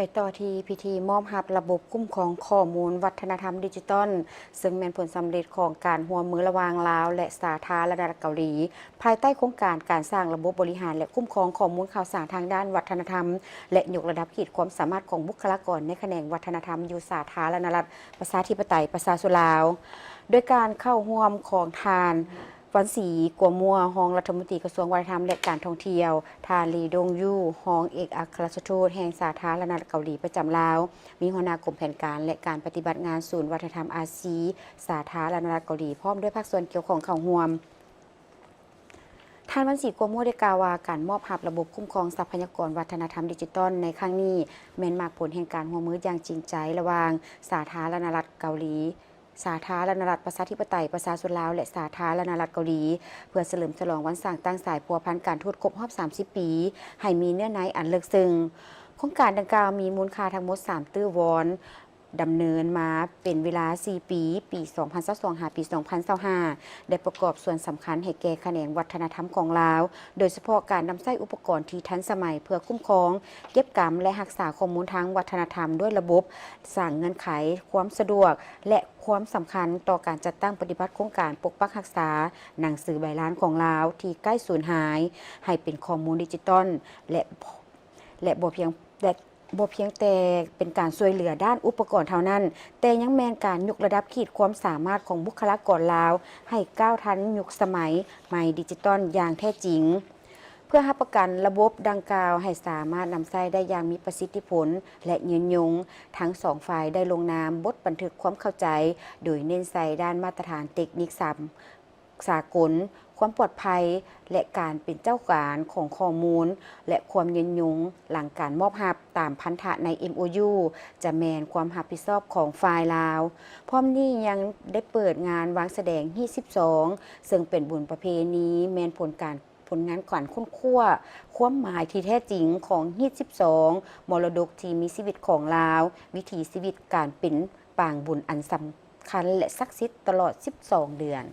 ໄປຕໍ່ທີ່ພິທີມອບຮັບລະບົບຄຸ້ມຄອງຂໍ້ມູນວັດທະນະທຳດິຈິຕອນ ເຊິ່ງແມ່ນຜົນສຳເລັດຂອງການຮ່ວມມືລະຫວ່າງລາວ ແລະ ສາທາລະນະລັດເກົາຫຼີ ພາຍໃຕ້ໂຄງການການສ້າງລະບົບບໍລິຫານ ແລະ ຄຸ້ມຄອງຂໍ້ມູນຂ່າວສານທາງດ້ານວັດທະນະທຳ ແລະ ຍົກລະດັບຂີດຄວາມສາມາດຂອງບຸກຄະລາກອນໃນຂະແໜງວັດທະນະທຳຢູ່ສາທາລະນະລັດປະຊາທິປະໄຕປະຊາຊົນລາວ ໂດຍການເຂົ້າຮ່ວມຂອງທ່ານ ວັນສີ ກົວມົວ ຮອງລັດຖະມົນຕີກະຊວງວັດທະນະທຳ ແລະ ການທ່ອງທ່ຽວ, ທ່ານ ລີ ດົງຢູ ຮອງເອກອັກຄະລັດຖະທູດແຫ່ງສາທາລະນະລັດເກົາຫຼີປະຈຳລາວ, ມີຫົວໜ້າກົມແຜນການ ແລະ ການປະຕິບັດງານສູນວັດທະນະທຳອາຊີ ສາທາລະນະລັດເກົາຫຼີ ພ້ອມດ້ວຍພາກສ່ວນກ່ຽວຂ້ອງເຂົ້າຮ່ວມ. ທ່ານ ວັນສີ ກົວມົວ ໄດ້ກ່າວວ່າ ການມອບຮັບລະບົບຄຸ້ມຄອງຊັບພະຍາກອນວັດທະນະທຳດິຈິຕອນໃນຄັ້ງນີ້ ແມ່ນໝາກຜົນແຫ່ງການຮ່ວມມືຢ່າງຈິງໃຈລະຫວ່າງສາທາລະນະລັດເກົາຫຼີ ສາທາລະນະລັດປະຊາທິປະໄຕປະຊາຊົນລາວ ແລະ ສາທາລະນະລັດເກົາຫຼີ ເພື່ອສະເຫຼີມສະຫຼອງວັນສ້າງຕັ້ງສາຍພົວພັນການທູດຄົບຮອບສາມສິບປີ ໃຫ້ມີເນື້ອໃນອັນເລິກເຊິ່ງ. ໂຄງການດັ່ງກ່າວມີມູນຄ່າທັງໝົດສາມຕື້ວອນ, ດຳເນີນມາເປັນເວລາສີ່ປີ, ປີສອງພັນຊາວສອງ ຫາ ປີສອງພັນຊາວຫ້າ ໄດ້ປະກອບສ່ວນສຳຄັນໃຫ້ແກ່ຂະແໜງວັດທະນະທຳຂອງລາວ, ໂດຍສະເພາະການນຳໃຊ້ອຸປະກອນທີ່ທັນສະໄໝເພື່ອຄຸ້ມຄອງ, ເກັບກຳ ແລະ ຮັກສາຂໍ້ມູນທາງວັດທະນະທຳດ້ວຍລະບົບ, ສ້າງເງື່ອນໄຂຄວາມສະດວກ ແລະ ຄວາມສຳຄັນຕໍ່ການຈັດຕັ້ງປະຕິບັດໂຄງການປົກປັກຮັກສາໜັງສືໃບລານຂອງລາວທີ່ໃກ້ສູນຫາຍ ໃຫ້ເປັນຂໍ້ມູນດິຈິຕອນ ແລະ ແລະ ບໍ່ພຽງ ແລະ ບໍ່ພຽງແຕ່ເປັນການຊ່ວຍເຫຼືອດ້ານອຸປະກອນເທົ່ານັ້ນ, ແຕ່ຍັງແມ່ນການຍົກລະດັບຂີດຄວາມສາມາດຂອງບຸກຄະລາກອນລາວໃຫ້ກ້າວທັນຍຸກສະໄໝໃໝ່ດິຈິຕອນຢ່າງແທ້ຈິງ. ເພື່ອຮັບປະກັນລະບົບດັ່ງກ່າວໃຫ້ສາມາດນຳໃຊ້ໄດ້ຢ່າງມີປະສິດທິຜົນ ແລະ ຍືນຍົງ, ທັງສອງຝ່າຍໄດ້ລົງນາມບົດບັນທຶກຄວາມເຂົ້າໃຈ ໂດຍເນັ້ນໃສ່ດ້ານມາດຕະຖານເຕັກນິກສາມ ສາກົນ, ຄວາມປອດໄພ ແລະ ການເປັນເຈົ້າການຂອງຂໍ້ມູນ ແລະ ຄວາມຍືນຍົງຫຼັງການມອບຮັບຕາມພັນທະໃນ ເອັມໂອຢູ ຈະແມ່ນຄວາມຮັບຜິດຊອບຂອງຝ່າຍລາວ. ພ້ອມນີ້ຍັງໄດ້ເປີດງານວາງສະແດງຮີດສິບສອງ ເຊິ່ງເປັນບຸນປະເພນີ ແມ່ນຜົນການ ຜົນງານການຄົ້ນຄວ້າຄວາມໝາຍທີ່ແທ້ຈິງຂອງຮີດສິບສອງ ມໍລະດົກທີ່ມີຊີວິດຂອງລາວ, ວິຖີຊີວິດການເປັນປາງບຸນອັນສຳຄັນ ແລະ ສັກສິດຕະຫຼອດສິບສອງເດືອນ.